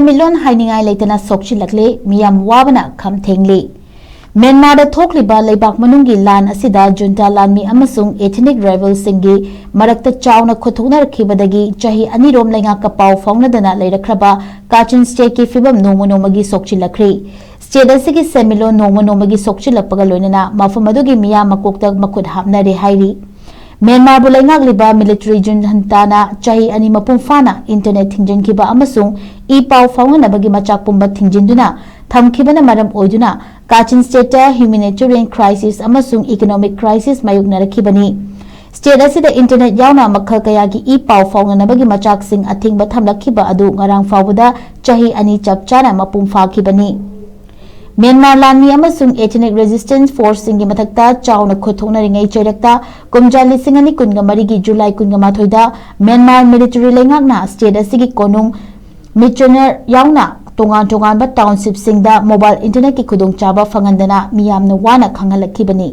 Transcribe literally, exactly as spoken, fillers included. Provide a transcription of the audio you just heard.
ꯁꯦꯟꯃꯤꯠꯂꯣꯟ ꯍꯥꯏꯅꯤꯡꯉꯥꯏ ꯂꯩꯇꯅ ꯁꯣꯛꯆꯤꯜꯂꯛꯂꯦ, ꯃꯤꯌꯥꯝ ꯋꯥꯕꯅ ꯈꯝ ꯊꯦꯡꯂꯤ꯫ ꯃ꯭ꯌꯥꯟꯃꯥꯔꯗ ꯊꯣꯛꯂꯤꯕ ꯂꯩꯕꯥꯛ ꯃꯅꯨꯡꯒꯤ ꯂꯥꯟ ꯑꯁꯤꯗ ꯖꯨꯟꯇꯥ ꯂꯥꯟꯃꯤ ꯑꯃꯁꯨꯡ ethnic rebelꯁꯤꯡꯒꯤ ꯃꯔꯛꯇ ꯆꯥꯎꯅ ꯈꯨꯠꯊꯣꯛꯅꯔꯛꯈꯤꯕꯗꯒꯤ ꯆꯍꯤ ꯑꯅꯤꯔꯣꯝ ꯂꯩꯉꯥꯛꯀ ꯄꯥꯎ ꯐꯥꯎꯅꯗꯅ ꯂꯩꯔꯛꯈ꯭ꯔꯕ ꯀꯥꯆꯤꯟ stateꯀꯤ ꯐꯤꯕꯝ ꯅꯣꯡꯃ ꯅꯣꯡꯃꯒꯤ ꯁꯣꯛꯆꯤꯜꯂꯛꯈ꯭ꯔꯤ꯫ State ꯑꯁꯤꯒꯤ ꯁꯦꯟꯃꯤꯠꯂꯣꯟ ꯅꯣꯡꯃ ꯅꯣꯡꯃꯒꯤ ꯁꯣꯛꯆꯤꯜꯂꯛꯄꯒ ꯂꯣꯏꯅꯅ ꯃꯐꯝ ꯑꯗꯨꯒꯤ ꯃꯤꯌꯥꯝ ꯃꯀꯣꯛꯇ ꯃꯈꯨꯠ ꯍꯥꯞꯅꯔꯦ ꯍꯥꯏꯔꯤ꯫ ꯃ꯭ꯌꯥꯟꯃꯥꯔꯕꯨ ꯂꯩꯉꯥꯛꯂꯤꯕ military juntaꯅ ꯆꯍꯤ ꯑꯅꯤ ꯃꯄꯨꯡ ꯐꯥꯅ internet ꯊꯤꯡꯖꯤꯟꯈꯤꯕ ꯑꯃꯁꯨꯡ ꯏ ꯄꯥꯎ ꯐꯥꯎꯅꯅꯕꯒꯤ ꯃꯆꯥꯛ ꯄꯨꯝꯕ ꯊꯤꯡꯖꯤꯟꯗꯨꯅ ꯊꯝꯈꯤꯕꯅ ꯃꯔꯝ ꯑꯣꯏꯗꯨꯅ ꯀꯥꯆꯤꯟ stateꯇ humanitarian crisis ꯑꯃꯁꯨꯡ economic crisis ꯃꯥꯌꯣꯛꯅꯔꯛꯈꯤꯕꯅꯤ꯫ State ꯑꯁꯤꯗ internet ꯌꯥꯎꯅ ꯃꯈꯜ ꯀꯌꯥꯒꯤ ꯏ ꯄꯥꯎ ꯐꯥꯎꯅꯅꯕꯒꯤ ꯃꯆꯥꯛꯁꯤꯡ ꯑꯊꯤꯡꯕ ꯊꯝꯂꯛꯈꯤꯕ ꯑꯗꯨ ꯉꯔꯥꯡ ꯐꯥꯎꯕꯗ ꯆꯍꯤ ꯑꯅꯤ ꯆꯞ ꯆꯥꯅ ꯃꯄꯨꯡ ꯐꯥꯈꯤꯕꯅꯤ꯫ ꯃ꯭ꯌꯥꯟꯃꯥꯔ ꯂꯥꯟꯃꯤ ꯑꯃꯁꯨꯡ ethnic resistance forceꯁꯤꯡꯒꯤ ꯃꯊꯛꯇ ꯆꯥꯎꯅ ꯈꯨꯠ ꯊꯣꯛꯅꯔꯤꯉꯩ ꯆꯩꯔꯛꯇ ꯀꯨꯝꯖꯥ ꯂꯤꯁꯤꯡ ꯑꯅꯤ ꯀꯨꯟꯒ ꯃꯔꯤꯒꯤ ꯖꯨꯂꯥꯏ ꯀꯨꯟꯒ ꯃꯥꯊꯣꯏꯗ ꯃ꯭ꯌꯥꯟꯃꯥꯔ military ꯂꯩꯉꯥꯛꯅ state ꯑꯁꯤꯒꯤ ꯀꯣꯅꯨꯡ ꯃꯤꯆꯅꯔ ꯌꯥꯎꯅ ꯇꯣꯉꯥꯟ ꯇꯣꯉꯥꯟꯕ townshipꯁꯤꯡꯗ mobile internetꯀꯤ ꯈꯨꯗꯣꯡꯆꯥꯕ ꯐꯪꯍꯟꯗꯅ ꯃꯤꯌꯥꯝꯅ ꯋꯥꯅ ꯈꯥꯡꯍꯜꯂꯛꯈꯤꯕꯅꯤ꯫